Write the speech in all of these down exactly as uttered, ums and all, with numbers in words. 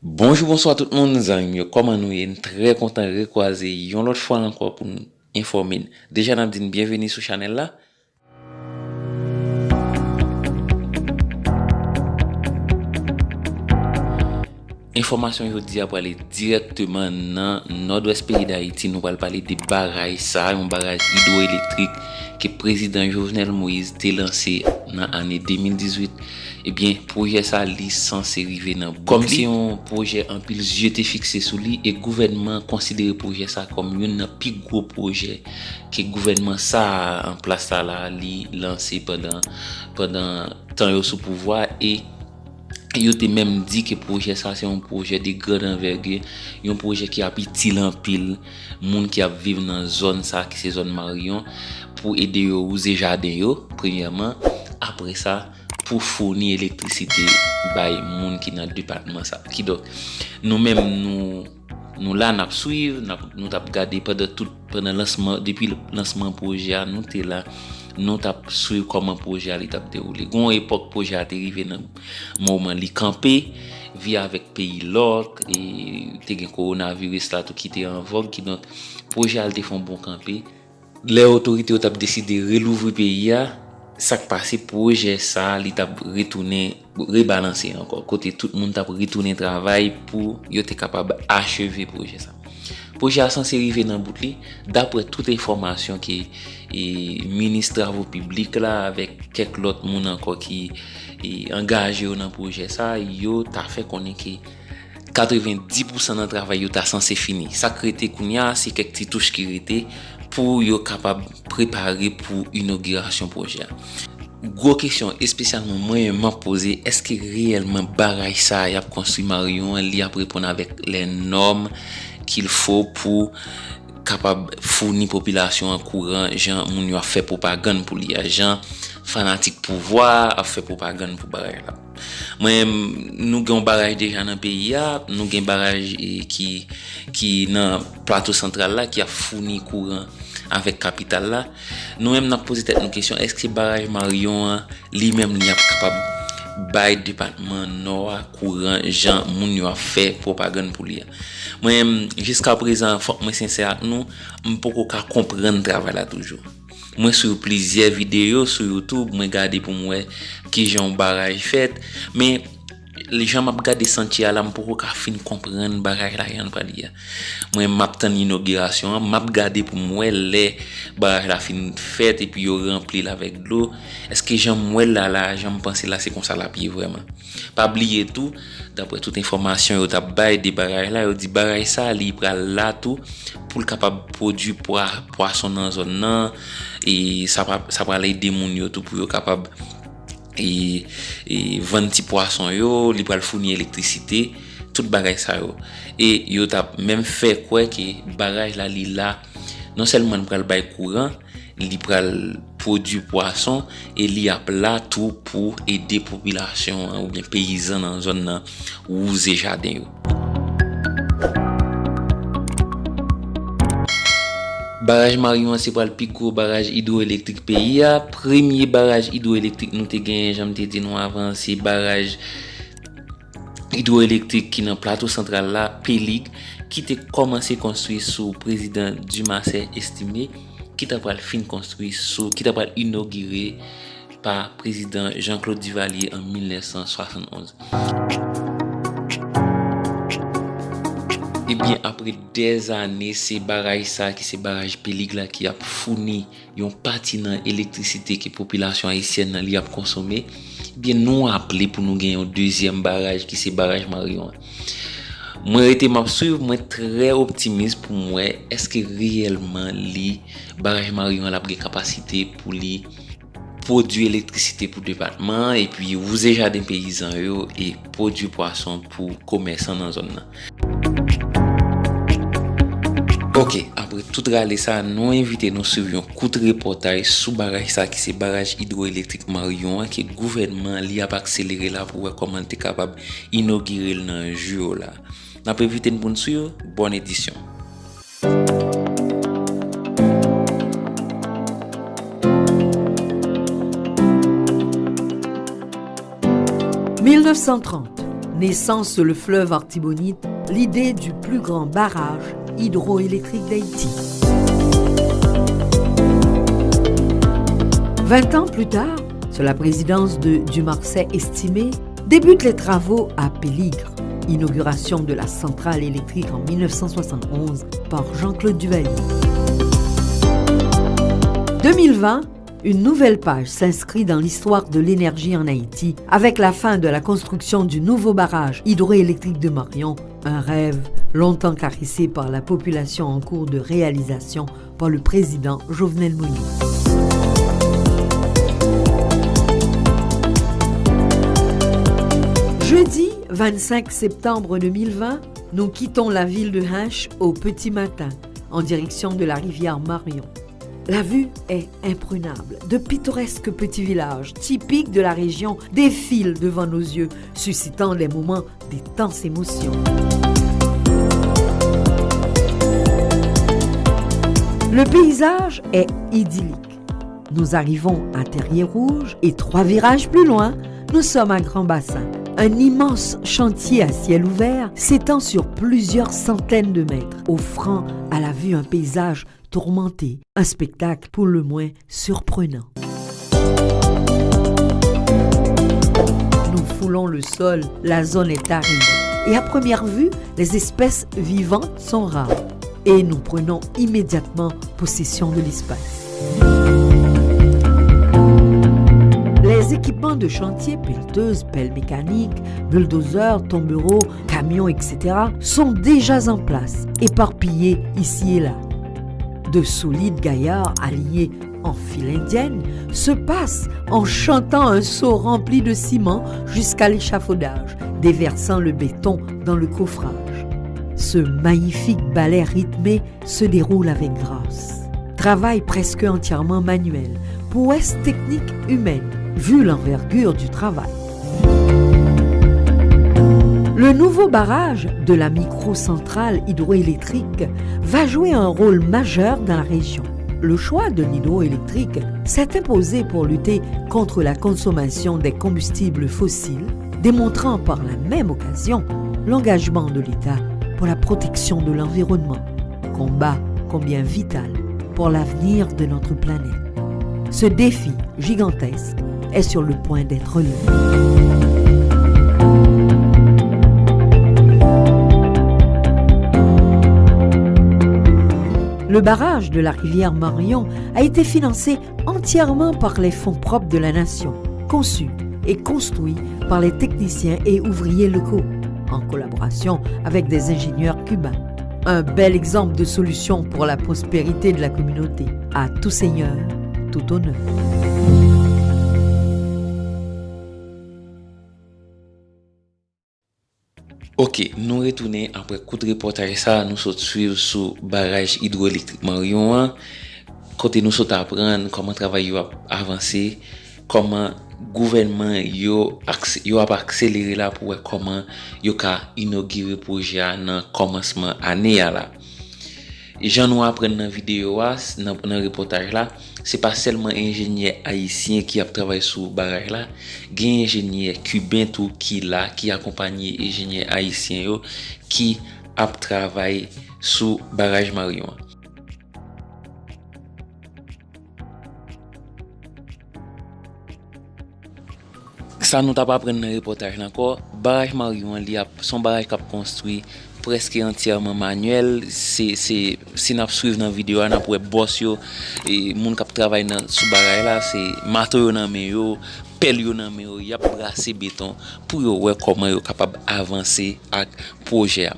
Bonjou, bonswa tout moun, zanmi m yo, kòman nou ye? M trè kontan rekwaze yon lòt fwa ankò pou n enfòme n. Deja n ap di n byenveni sou chanèl la. Enfòmasyon jodi a prale dirèkteman nan Nòdwès peyi Dayiti. Nou pral pale de baraj sa, yon baraj idwoelektrik ke prezidan Jovenel Moïse te lanse nan ane de mil dizuit. Ebyen, pwojè sa, li sanse rive nan bout li. Kòm se yon pwojè anpil zye te fikse sou li, e gouvènman an konsidere pwojè sa kòm youn nan pi gwo pwojè ke gouvènman sa a an plas sa la, li lanse pandan, pandan tan yo sou pouvwa, e yo te menm di ke pwojè sa se yon pwojè de grande envergure, yon pwojè ki ap itil anpil moun ki ap viv nan zòn sa ki se zòn Mariyon, pou ede yo wouze jaden yo, premyèman. Apre sa, pou founi elektrisite bay moun ki nan depatman sa. Kidonk, nou menm, nou, nou la, n ap swiv, n ap, nou t ap gade pandan tout, pandan lansman, depi lansman pwojè a, nou te la, nou t ap swiv kòman pwojè a li t ap dewoule. Gon epòk pwojè a te rive nan moman li kanpe, vi avèk peyi lòk, e te gen kowonaviris la tou ki te an vòg, kidonk pwojè a li te fè yon bon kanpe. Lè otorite yo t ap deside relouvri peyi a, sa k pase, pwojè sa a, li t ap retounen, rebalanse ankò, kote tout moun t ap retounen travay pou yo te kapab acheve pwojè sa. Pwojè a sanse rive nan bout li, daprè tout enfòmasyon ke, e, minis travo piblik la avèk kèk lòt moun ankò ki, e, angaje yo nan pwojè sa, yo ta fè konnen ke katrevenndis pousan nan travay yo ta sanse fini. Sa k rete kounye a, se kèk ti touch ki rete pou yo kapab prepare pou inogirasyon pwojè a. Gwo kesyon, espesyalman mwen menm, m ap poze, èske reyèlman baraj sa a y ap konstwi Mariyon an, li ap reponn avèk lè nòm qu'il faut pou kapab founi popilasyon an kouran jan moun yo ap fè pwopagann pou li a, jan fanatik pouvwa a ap fè pwopagann pou baraj la? Mwen, nou gen yon baraj deja nan peyi a, nou gen baraj, e, ki, ki nan Plato Santral la, ki ap founi kouran avèk kapital la. Nou menm, n ap poze tèt nou kesyon, èske baraj Mariyon an, li menm, li ap kapab bay depatman Nò a kouran jan moun yo ap fè pwopagann pou li a? Mwen menm, jiska prezan, fòk mwen sensè ak nou, m poko ka konprann travay la toujou. Mwen swiv plizyè videyo sou YouTube, mwen gade pou m wè kijan yon baraj fèt, men jan m ap gade santye a la, m poko ka fin konprann baraj la jan l pral ye a. Mwen, m ap tann inogirasyon an, m ap gade pou m wè lè baraj la fin fèt epi yo ranpli l avèk dlo. Èske jan m wè l la, la, jan m panse l la, se konsa l ap ye vrèman? Pa bliye tou, daprè tout enfòmasyon yo t ap bay de baraj la, yo di baraj sa, li pral la tou pou l kapab pwodui pwa-, pwason nan zòn nan, e sa pra-, sa pral ede moun yo tou pou yo kapab, e, e, vann ti pwason yo, li pral founi elektrisite, tout bagay sa yo. E yo t ap menm fè kwè ke baraj la, li la, non sèlman li pral bay kouran, li pral pwodui pwason, e li ap la tou pou ede popilasyon an oubyen peyizan nan zòn nan wouze jaden yo. Baraj Mariyon an se pral pi gwo baraj idwoelektrik peyi a. Premye baraj idwoelektrik nou te genyen, jan m te di nou avan, se baraj idwoelektrik ki nan Plato Santral la, Pelig, ki te kòmanse konstwi sou prezidan Dumarsais Estimé, ki ta pral fin konstwi sou, ki ta pral inogire pa prezidan Jean-Claude Duvalier an mil nèf san swasannonz. Ebyen, apre dèzane, se baraj sa ki se baraj Pelig la ki ap founi yon pati nan elektrisite ke popilasyon ayisyèn nan li ap konsome, ebyen, nou aple pou nou gen yon dezyèm baraj ki se baraj Mariyon an. Mwen rete m ap swiv, mwen trè optimis pou m wè èske reyèlman li, baraj Mariyon an, l ap gen kapasite pou li pwodui elektrisite pou depatman an, epi wouze jaden peyizan yo e pwodui pwason pou komèsan nan zòn nan. Ok, apre tout rale sa, nou envite nou swiv yon kout repòtaj sou baraj sa ki se baraj idwoelektrik Mariyon an, ke gouvènman li ap akselere la pou wè kòman l te kapab inogire l nan jou yo la. N ap envite n pou n swiv, bòn edisyon. Mil nèf san trant, Naissance sur le fleuve Artibonite, l'idée du plus grand barrage hydroélectrique d'Haïti. Vingt ans plus tard, sous la présidence de Dumarsais Estimé, débutent les travaux à Péligre, inauguration de la centrale électrique en mille neuf cent soixante-onze par Jean-Claude Duvalier. Deux mille vingt, une nouvelle page s'inscrit dans l'histoire de l'énergie en Haïti avec la fin de la construction du nouveau barrage hydroélectrique de Marion, un rêve longtemps caressé par la population en cours de réalisation par le président Jovenel Moïse. Jeudi vingt-cinq septembre deux mille vingt, nous quittons la ville de Hinche au petit matin, en direction de la rivière Marion. La vue est imprenable. De pittoresques petits villages, typiques de la région, défilent devant nos yeux, suscitant des moments d'intense émotion. Le paysage est idyllique. Nous arrivons à Terrier Rouge et trois virages plus loin, nous sommes à Grand Bassin. Un immense chantier à ciel ouvert s'étend sur plusieurs centaines de mètres, offrant à la vue un paysage tourmenté, un spectacle pour le moins surprenant. Nous foulons le sol, la zone est aride. Et à première vue, les espèces vivantes sont rares. Et nous prenons immédiatement possession de l'espace. Les équipements de chantier, pelleteuses, pelles mécaniques, bulldozers, tombereaux, camions, et cetera, sont déjà en place, éparpillés ici et là. De solides gaillards alignés en file indienne se passent en chantant un saut rempli de ciment jusqu'à l'échafaudage, déversant le béton dans le coffrage. Ce magnifique ballet rythmé se déroule avec grâce. Travail presque entièrement manuel, prouesse technique humaine, vu l'envergure du travail. Le nouveau barrage de la microcentrale hydroélectrique va jouer un rôle majeur dans la région. Le choix de l'hydroélectrique s'est imposé pour lutter contre la consommation des combustibles fossiles, démontrant par la même occasion l'engagement de l'État pour la protection de l'environnement, combat combien vital pour l'avenir de notre planète. Ce défi gigantesque est sur le point d'être relevé. Le barrage de la rivière Marion a été financé entièrement par les fonds propres de la nation, conçu et construit par les techniciens et ouvriers locaux, en collaboration avec des ingénieurs cubains. Un bel exemple de solution pour la prospérité de la communauté. À tout seigneur, tout honneur. Ok, nou retounen apre kout repòtaj sa a nou sot swiv sou baraj idwoelektrik Marion an, kote nou sot aprann kòman travay yo ap avanse, kòman gouvènman yo akse-, yo ap akselere la pou wè kòman yo ka inogire pwojè a nan kòmansman ane a la. Jan nou aprann nan videyo a, s-, nan, nan repòtaj la, se pa sèlman enjenyè ayisyen ki ap travay sou baraj la, gen enjenyè kiben tou ki la, ki akonpanye enjenyè ayisyen yo, ki ap travay sou baraj Marion an. Sa nou t ap aprann nan repòtaj la ankò, baraj Marion an, li ap, se yon baraj k ap konstwi prèske antyèman manyèl. Se, se, si n ap swiv nan videyo a, n ap wè bòs yo, e moun k ap travay nan, sou baraj la, se mato yo nan men yo, pèl yo nan men yo, y ap brase beton pou yo wè kòman yo kapab avanse ak pwojè a.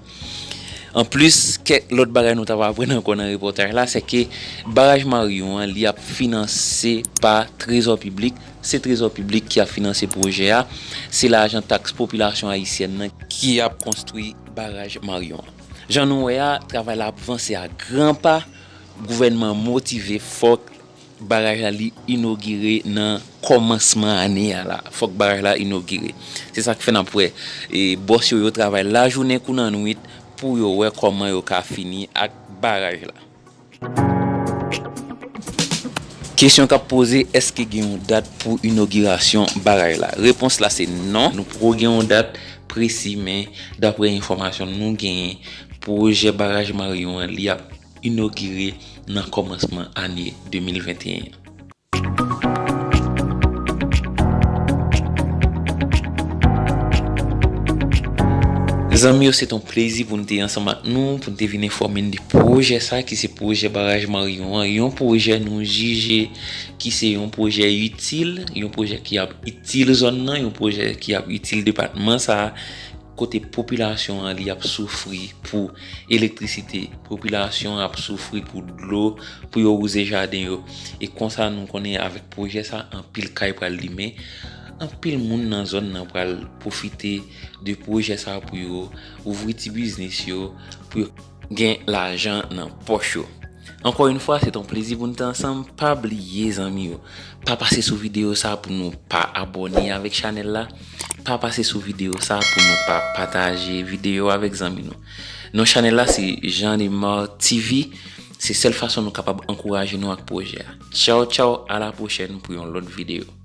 Anplis, kèk lòt bagay nou t ap aprann ankò nan repòtaj la, se ke baraj Marion an, li ap finanse pa trezò piblik. Se trezò piblik ki ap finanse pwojè a. Se lajan taks popilasyon ayisyèn nan ki ap konstwi baraj Marion an. Jan nou wè a, travay la ap vanse a gran pa. Gouvènman motive, fòk baraj la li inogire nan kòmansman ane a la. Fòk baraj la inogire. Se sa k fè n ap wè, e, bòs yo, yo travay lajounen kou nan nwit pou yo wè kòman yo ka fini ak baraj la. Kesyon k ap poze, èske gen yon dat pou inogirasyon baraj la? Repons la se non, nou poko gen yon dat. presi, men daprè enfòmasyon nou genyen, pwojè baraj Marion an, li ap inogire nan kòmansman ane de mil venteyen an. Zanmi yo, se t on plezi pou n te ansanm ak nou, pou n te vin enfòme n de pwojè sa ki se pwojè baraj Marion an, yon pwojè nou jije ki se yon pwojè itil, yon pwojè ki ap itil zòn nan, yon pwojè ki ap itil depatman sa a, kote popilasyon an li ap soufri pou elektrisite, popilasyon an ap soufri pou dlo, pou yo wouze jaden yo. E konsa nou konnen avèk pwojè sa, anpil kay pral limen, anpil moun nan zòn nan pral pwofite de pwojè sa pou yo ouvri ti biznis yo, pou yo gen lajan nan pòch yo. Ankò yon fwa, se t on plezi pou n te ansanm. Pa bliye, zanmi yo, pa pase sou videyo sa pou nou pa abòne avèk chanèl la. Pa pase sou videyo sa pou nou pa pataje videyo avèk zanmi nou. Non chanèl la se Jean Nemar T V. Se sèl fason nou kapab ankouraje nou ak pwojè a. Tchaw, tchaw, a la pwochèn pou yon lòt videyo.